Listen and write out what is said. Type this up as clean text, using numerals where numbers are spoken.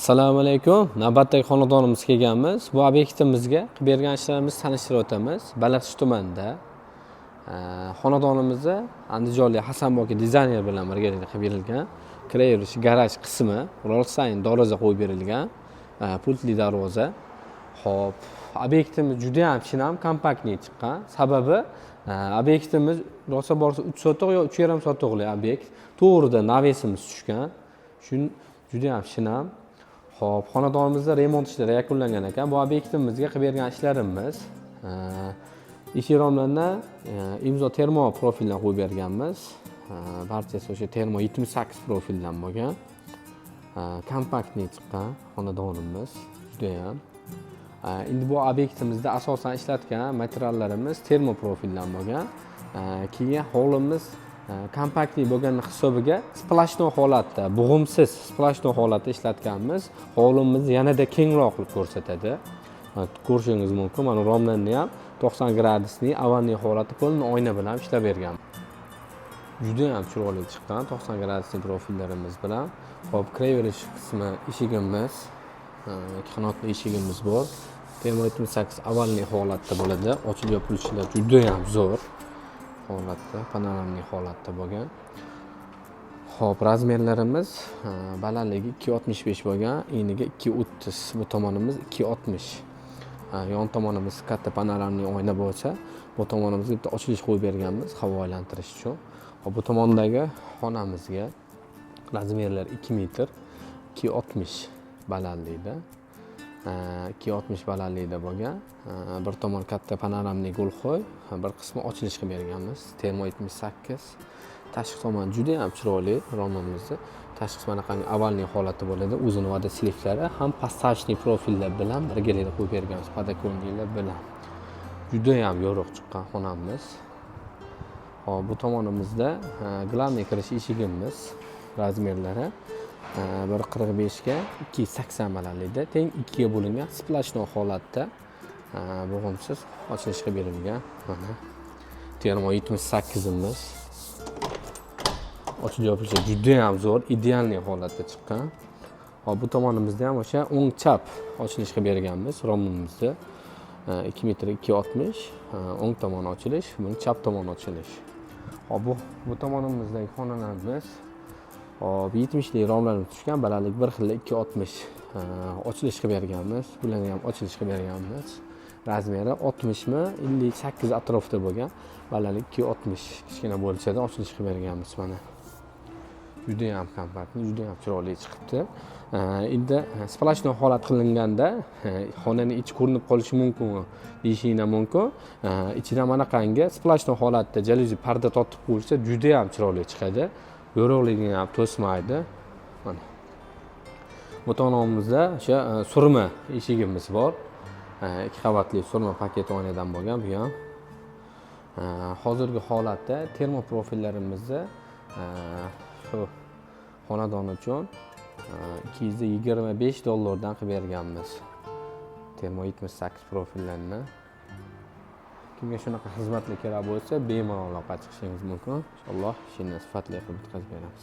Assalomu alaykum. Navbatdagi xonadonimizga kelganmiz. Bu obyektimizga qilib bergan ishlarimizni tanishtirib o'tamiz. Baliqchi tumanida. Xonadonimizda andijonlik Hasanboki dizayner bilan birgalikda qilib berilgan. Kiraverish garaj qismi, Rolstein darvoza qo'yib berilgan. Pultli darvoza. Xo'p, obyektimiz juda ham shinam, kompaktniy chiqqan. Sababi obyektimiz rosa borsa 3 sotix yo 3,5 sotixli obyekt. To'g'rida навес imiz tushgan. Shun juda ham shinam. Xo'p, xonadonimizda remont ishlari yakunlangan ekan. Bu obyektimizga qilib bergan ishlarimiz eshik romlarni Imzo termo profildan qo'yib berganmiz. Barchasi o'sha termo 78 profildan bo'lgan. Kompaktniy chiqqan xonadonimiz judayam. Endi bu obyektimizda asosan ishlatgan materiallarimiz termo profildan bo'lgan. Keyin hovlimiz kompaktniy bo'lgani hisobiga сплошной holatda, bo'g'imsiz сплошной holatda ishlatganmiz. Hovlimizni yanada kengroq qilib ko'rsatadi. Ko'rishingiz mumkin, mana romlarni ham 90 gradusli овальный holati полный oyna bilan ishlab bergan. Juda ham chiroyli chiqqan 90 gradusli profillarimiz bilan. Xo'p, kiraverish qismi eshigimiz, ikki qanotli eshigimiz bor. Termo 78 овальный holatda bo'ladi. Ochilib yopilishilar juda ham zo'r holatda, панорамный holatda bo'lgan. Xo'p, размер larimiz balandligi 2,65 bo'lgan, eniga 2,30. Bu tomonimiz 2,60. Yon tomonimiz katta панорамный oyna bo'lsa, bu tomonimizga bitta ochilish qo'yib berganmiz havo aylantirish uchun. Xo'p, bu tomondagi xonamizga размер lar 2 metr, 2,60 balandlikda. 2,60 balandlikda bo'lgan. Bir tomon katta панорамный gulxo'y, bir qismi ochilish qilib berganmiz. Termo 78. Tashqi tomoni juda ham chiroyli romimizni. Tashqi qismi anaqangi овальный holati bo'ladi. O'zini водослив lari ham посадочный profillar bilan birgalikda qo'yib berganmiz, подоконник lar bilan. Juda ham yorug' chiqqan xonamiz. Xo'p, bu tomonimizda главный kirish eshigimiz размер lari 1,45 ga 2,80 balandlikda, teng ikkiga bo'lingan сплошной holatda, bo'g'imsiz ochilishga berilgan. Mana termo 78imiz ochilib yopilishi juda ham zo'r, идеальный holatda chiqqan. Xo'p, bu tomonimizda ham o'sha o'ng chap ochilishga berganmiz romimizni. 2 metr 2,60, o'ng tomoni ochilish, buni chap tomoni ochilish. Xo'p, bu tomonimizdagi xonalarimiz, xo'p, 70 lik romlarimiz tushgan, balandlik bir xil 2,60, ochilishga berganmiz. Bularni ham ochilishga berganmiz. Размер i 60 mi, 58 atrofida bo'lgan. Balandlik 2,60, kichkina bo'lishada ochilishga berganmiz mana. Juda ham kompaktniy, juda ham chiroyli chiqibdi. Endi сплошной holat qilinganda xonani ichi ko'rinib qolishi mumkin deyishing ham mumkin. Ichidan manaqangi сплошной holatda jalyuzi parda tortib qo'yilsa, juda ham chiroyli chiqadi. Yorug'ligini ham to'smaydi. Mana. Bu tomonimizda o'sha surma eshigimiz bor. Ikki qavatli surma paket oynadan bo'lgan bu ham. Hozirgi holatda termo profillarimizni shu xonadon uchun 225 dollardan qilib berganmiz. Termo 78 profillarni. Kimga shunaqa xizmatlar kerak bo'lsa, bemalol aloqa chiqishingiz mumkin. Inshaalloh ishini sifatli qilib bitkazib beramiz.